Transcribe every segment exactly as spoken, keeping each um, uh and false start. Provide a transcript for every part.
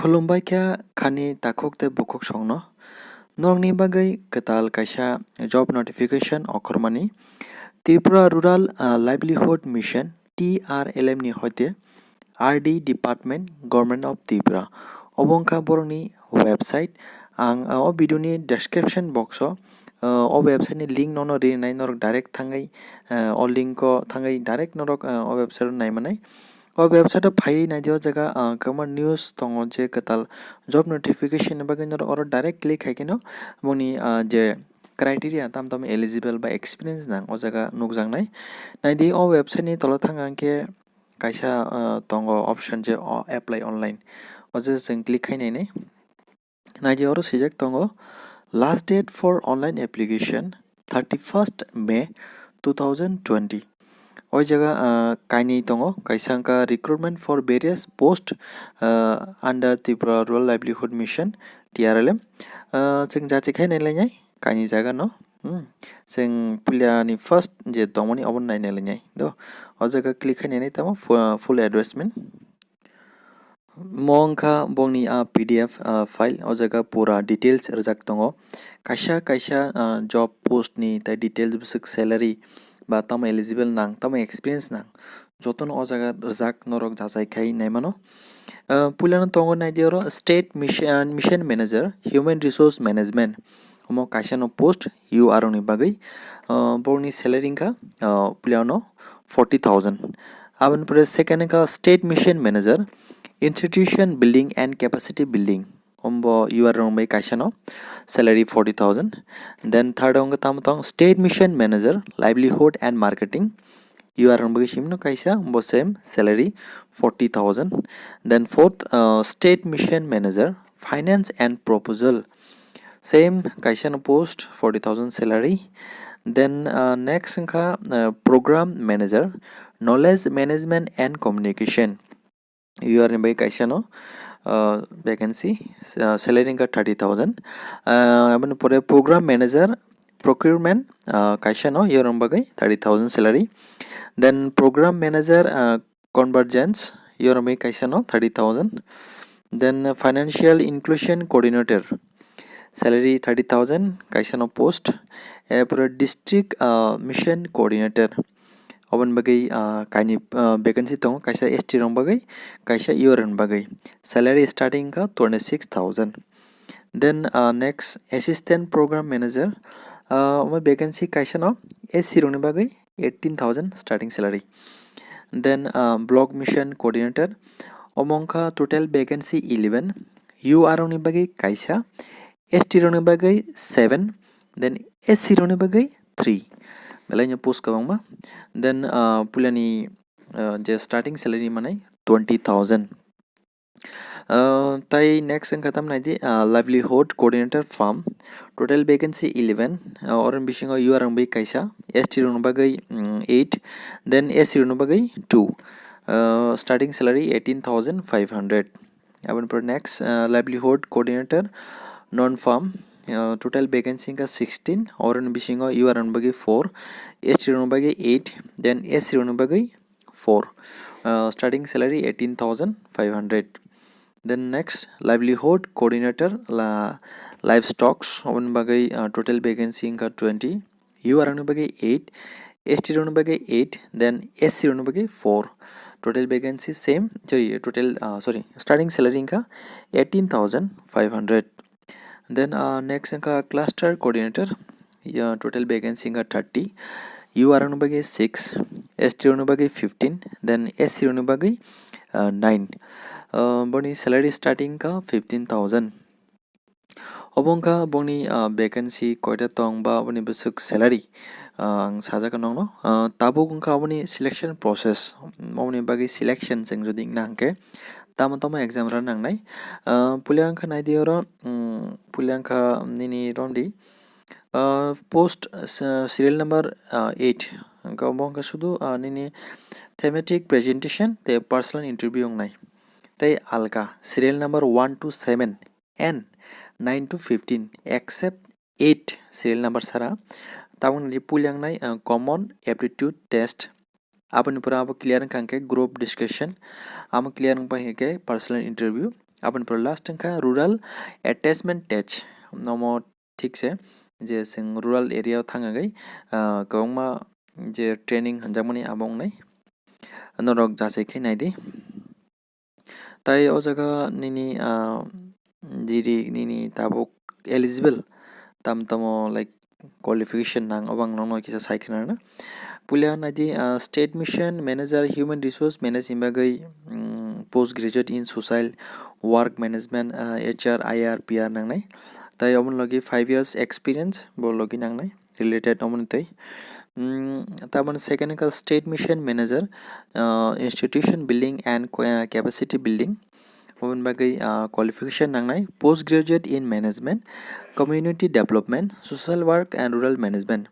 Khulumbai kha khani takhuk tei bukhuk songno. Norokni bagwi kwtal kaisa job notification okhormani. Tripura Rural, ah, Livelihood Mission, T R L M ni hoite R D Department, Government of Tripura. Obo wngkha borokni website. Ang, ah, o video ni description box o, ah, o website ni link nono rinai, norok direct thangwi, ah, o link o thangwi direct norok, ah, o website o naimanai. O website o phaiwi naidi, o jaga, ah, kwbangma news tongo je kwtal job notification ni bagwi norok oro direct click khai kheno boni, ah, je criteria tam tam eligible ba experience nang o jaga nukjaknai. Naidi o website ni tolo thang ang khe kaisa, ah, tongo option je o apply online. O je chwng click khai nainai. Naidi oro swijak tongo, "Last date for online application, thirty-first May two thousand twenty." O jaga, ah, kainwi tongo, kaisa wngkha recruitment for various post, ah, under Tripura Rural Livelihood Mission, T R L M. Ah, chwng jachi khai nailainai kainwi jaga no. Hmm. Chwng puila ni first je tongmani obo nai nailainai. Do, o jaga click khai nainai tamo fu-, full advertisement. Mo wngkha bongni a P D F, ah, file, o jaga pura details rwjak tongo. Kaisa kaisa, ah, job post ni tai details bwswk salary ba tamo eligible nang, tamo experience nang, jotono o jaga rwjak, norok jachai khai naimano. Ah, puilano tongo naidi oro State Mission, Mission Manager, Human Resource Management. Omo kaisa no post U R ni bagwi, ah, borokni salary wngkha, ah, puilano forty thousand. Aboni pore second wngkha State Mission Manager, Institution Building and Capacity Building. Ombo U R rok bai kaisa no salary forty thousand. Then third wngkha tamo tong State Mission Manager, Livelihood and Marketing. U R rok bai simi no kaisa, ombo same salary forty thousand. Then fourth, uh, State Mission Manager, Finance and Proposal. Same kaisa no post, forty thousand salary. Then, uh, next wngkha, uh, Program Manager, Knowledge Management and Communication. U R ni bai kaisa no, uh, vacancy, uh, salary wngkha thirty thousand. Uh, aboni pore Program Manager, Procurement, uh, kaisa no, U R ni bagwi thirty thousand salary. Then Program Manager, uh, Convergence, U R ni bai kaisa no, thirty thousand. Then, uh, Financial Inclusion Coordinator, salary thirty thousand, kaisa no post. Erpore District, uh, Mission Coordinator, oboni bagwi, ah, kainwi, ah, vacancy tongo, kaisa S T rok bagwi, kaisa U R ni bagwi. Salary starting wngkha twenty six thousand. Then, ah, next Assistant Program Manager, ah, omo vacancy kaisa no S C rok ni bagwi eighteen thousand starting salary. Then, ah, Block Mission Coordinator, omo wngkha total vacancy eleven, U R rok ni bagwi kaisa, S T rok ni bagwi seven, then S C rok ni bagwi three. Belai no post kwbangma. Then, ah, puilani, ah, je starting salary manai twenty thousand. Ah, tai next wngkha tam naidi, ah, Livelihood Coordinator Farm. Total vacancy eleven. Ah, oroni bisingo U R ni bagwi kaisa, S T rok ni bagwi, mm, eight, then S C rok ni bagwi two. Ah, starting salary eighteen thousand five hundred. Aboni pore next, uh, Livelihood Coordinator, Non-Farm, uh, total vacancy wngkha sixteen, oroni bisingo U R ni bagwi four, S T rok ni bagwi eight, then S C rok ni bagwi four. Uh, starting salary eighteen thousand five hundred. Then next, Livelihood Coordinator, la-, Livestock, oboni bagwi, uh, total vacancy wngkha twenty, U R rok ni bagwi eight, S T rok ni bagwi eight, then S C rok ni bagwi four. Total vacancy same, sorry, total, ah, sorry, starting salary wngkha eighteen thousand five hundred. Then, ah, next wngkha cluster coordinator, ya, total vacancy wngkha thirty, U R rok ni bagwi six, S T rok ni bagwi fifteen, then S C rok ni bagwi, ah, nine. Ah, boni salary starting wngkha fifteen thousand. Obo wngkha bongni, ah, vacancy koita tong ba aboni bwswk salary, ah, ang sajak nokno. Ah, tabuk wngkha aboni selection process, aboni bagwi selection chwng jodi wngna hwnkhe tamo tamo exam rwna nangnai. Ah, puila wngkha naidi oro, um, puila wngkha nini rondi, ah, post, ah, serial number, ah, eight. Hwnkhe obo wngkha sudu, ah, nini thematic presentation tei personal interview wngnai. Tei alka serial number one to seven and nine to fifteen, except eight serial number sara. Tabukni puila wngnai, ah, common aptitude test. Aboni pore abo clear wngkha hwnkhe group discussion. Amo clear wngpai hwnkhe personal interview. Aboni pore last wngkha rural attachment test. Omo thik se je chwng rural area o thang agwi, ah, kwbangma je training hwnjakmani abo wngnai. Norok jachai khe nai di. Tai o jaga nini, ah, jiri nini tabuk eligible tam tamo, like, qualification nang, obo ang nokno kisa sai khna rwna. Puila nai di, ah, state mission manager human resource manage ni bagwi, mm, post graduate in social work management, ah, H R, I R, P R nangnai. Tai omo logi five years experience bo logi nangnai related omo ni tei. Mm, taboni second wngkha state mission manager, ah, institution building and co-, ah, capacity building. Oboni bagwi, ah, qualification nangnai, post graduate in management, community development, social work and rural management.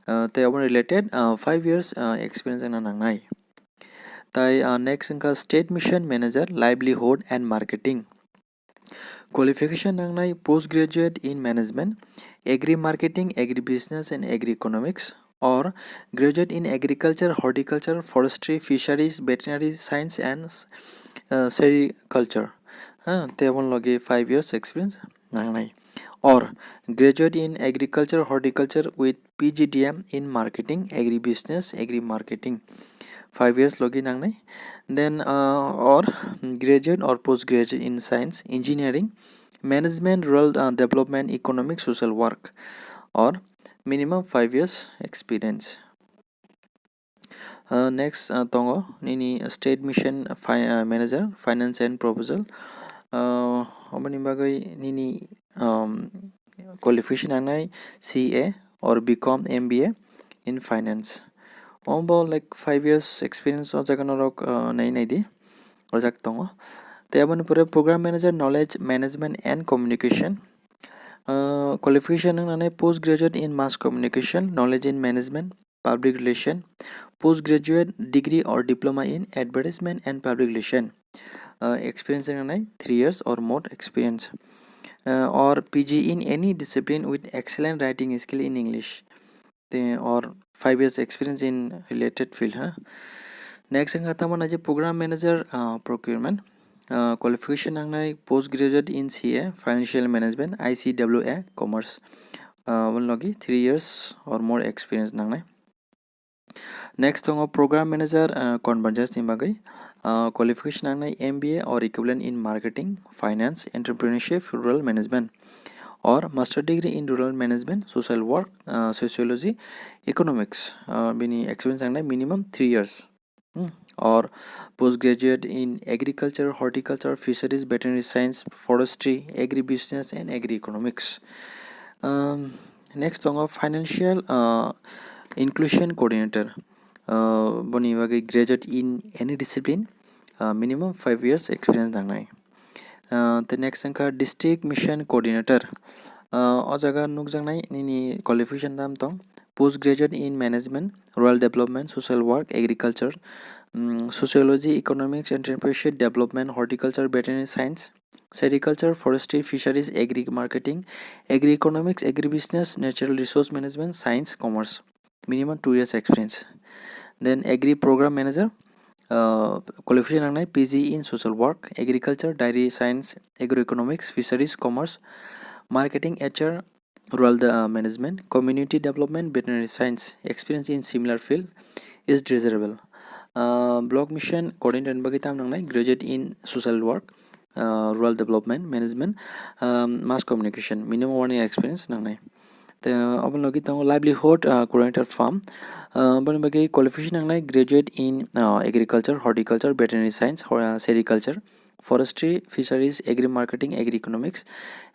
Ah, tei oboni related, ah, five years, ah, experience wngna nangnai. Tai, ah, next wngkha state mission manager, livelihood and marketing. Qualification nangnai, post graduate in management, agri marketing, agri business and agri economics, or graduate in agriculture, horticulture, forestry, fisheries, veterinary science and, uh, sericulture. Ah, tei obo logi five years experience nangnai. Or graduate in agriculture, horticulture with P G D M in marketing, agri business, agri marketing. Five years logi nangnai. Then, uh, or graduate or post graduate in science, engineering, management, rural, uh, development, economic, social work, or minimum five years experience. Uh, next, uh, tongo nini state mission fi-, uh, manager, finance and proposal. Uh, oboni bagwi nini, um, qualification nangnai C A or B com, M B A in finance. Omo bo, like, five years experience o jaga norok, uh, nai nai di, o jaga tongo. Tei aboni pore program manager, knowledge management and communication. Uh, qualification nangnai post graduate in mass communication, knowledge in management, public relation, post graduate degree or diploma in advertisement and public relation. Uh, experience nangnai three years or more experience. Uh, or P G in any discipline with excellent writing skill in English. Te, or five years experience in related field, ha. Next wngkha tamo nai je program manager, uh, procurement. Uh, qualification nangnai post graduate in C A, financial management, I C W A, commerce. Uh, obo logi three years or more experience nangnai. Next tongo program manager, uh, convergence ni bagwi, uh, qualification nangnai M B A or equivalent in marketing, finance, entrepreneurship, rural management, or master degree in rural management, social work, uh, sociology, economics. Uh, bini experience nangnai minimum three years. Hmm. Or post graduate in agriculture, horticulture, fisheries, veterinary science, forestry, agribusiness and agri economics. Um, next tongo financial, uh, inclusion coordinator. Uh, boni bagwi graduate in any discipline, uh, minimum five years experience nangnai. Uh, the next wngkha district mission coordinator. Uh, o jaga nukjaknai nini qualification tam tong, post graduate in management, rural development, social work, agriculture, mm, sociology, economics, entrepreneurship development, horticulture, veterinary science, sericulture, forestry, fisheries, agri marketing, agri economics, agri business, natural resource management, science, commerce. Minimum two years experience. Then agri program manager, uh, qualification nangnai P G in social work, agriculture, dairy science, agroeconomics, fisheries, commerce, marketing, H R, rural, uh, management, community development, veterinary science. Experience in similar field is desirable. Uh, block mission coordinator bagwi tam nangnai graduate in social work, uh, rural development management, um, mass communication, minimum one year experience nangnai. Te, obo logi tongo livelihood, uh, coordinator farm. Uh, boni bagwi qualification nangnai graduate in, uh, agriculture, horticulture, veterinary science, hor-, uh, sericulture, forestry, fisheries, agri marketing, agri economics,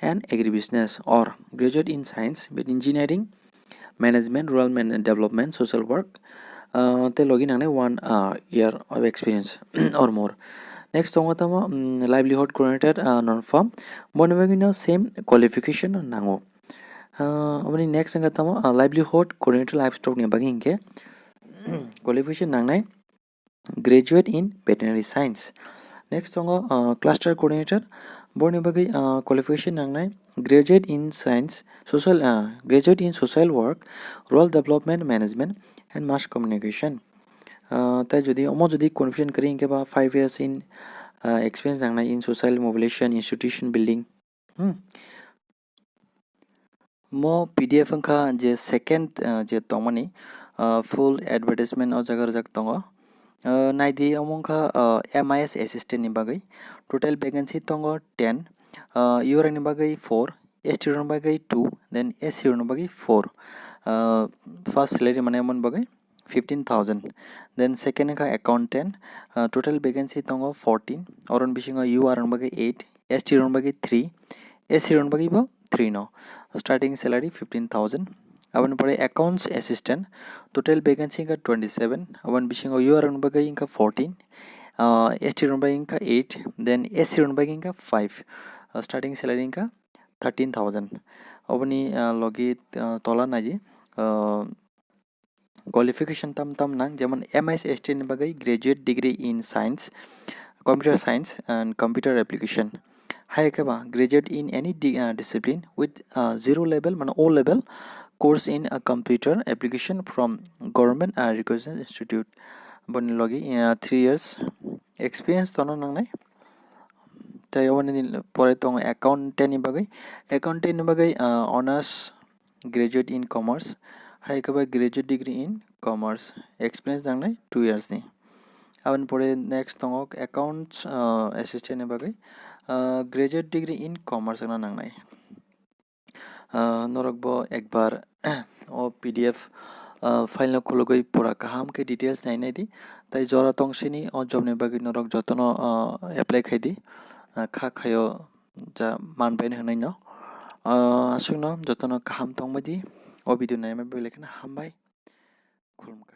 and agri business, or graduate in science with engineering, management, rural man-, development, social work, uh, te logi nangnai one, uh, year of experience or more. Next tongo tamo, mm, livelihood coordinator, uh, non farm. Boni bagwi no same qualification nango. Uh, oboni next wngkha tamo, uh, livelihood coordinator livestock ni bagwi hinkhe qualification nangnai graduate in veterinary science. Next tongo, uh, cluster coordinator. Boni bagwi, uh, qualification nangnai graduate in science, social, uh, graduate in social work, rural development management and mass communication. Uh, tai jodi omo jodi qualification kwrwi hinkhe ba five years in, ah, experience nangnai in social mobilization, institution building. Hmm. Mo P D F wngkha je second, ah, je tongmani, ah, full advertisement o jaga rijak tongo. Ah, naidi omo wngkha, ah, M I S assistant ni bagwi. Total vacancy tongo ten, ah, U R ni bagwi four, S T rokni bagwi two, then S C rokni bagwi four. Ah, first salary mane omo ni bagwi fifteen thousand. Then second wngkha accountant, ah, total vacancy tongo fourteen, oroni bisingo U R rokni bagwi eight, S T rokni bagwi three, S C rokni bagwi bo three no. Starting salary fifteen thousand. Aboni pore accounts assistant, total vacancy wngkha twenty-seven, aboni bisingo U R rokni bagwi wngkha fourteen, ah, S T rokni bagwi wngkha eight, then S C rokni bagwi wngkha five. Ah, starting salary wngkha thirteen thousand. Oboni, ah, logi, ah, tola naidi, ah, qualification tam tam nang, jemon M I S S T ni bagwi graduate degree in science, computer science and computer application. Hai khe ba graduate in any di-, ah, discipline with, ah, zero level, mane O level course in a computer application from government, ah, recognized institute. Boni logi, ah, three years experience tono nangnai. Tei oboni pore tongo accountant ni bagwi. Accountant ni bagwi, ah, honors graduate in commerce, hai khe bai graduate degree in commerce, experience nangnai two years ni. Aboni pore next tongo accounts, ah, assistant ni bagwi, ah, graduate degree in commerce wngna nangnai. Ah, norok bo ekbar o P D F, ah, file no khulugwi pura kaham khe details nai nai di. Tai jora tong sini o job ni bagwi norok jotono, ah, apply khai di. Ah, kha khaio ja man bai hinwi no. Ah, aswkno jotono kaham tongbai di. O video naima bai lekha hambai. Khulumkha.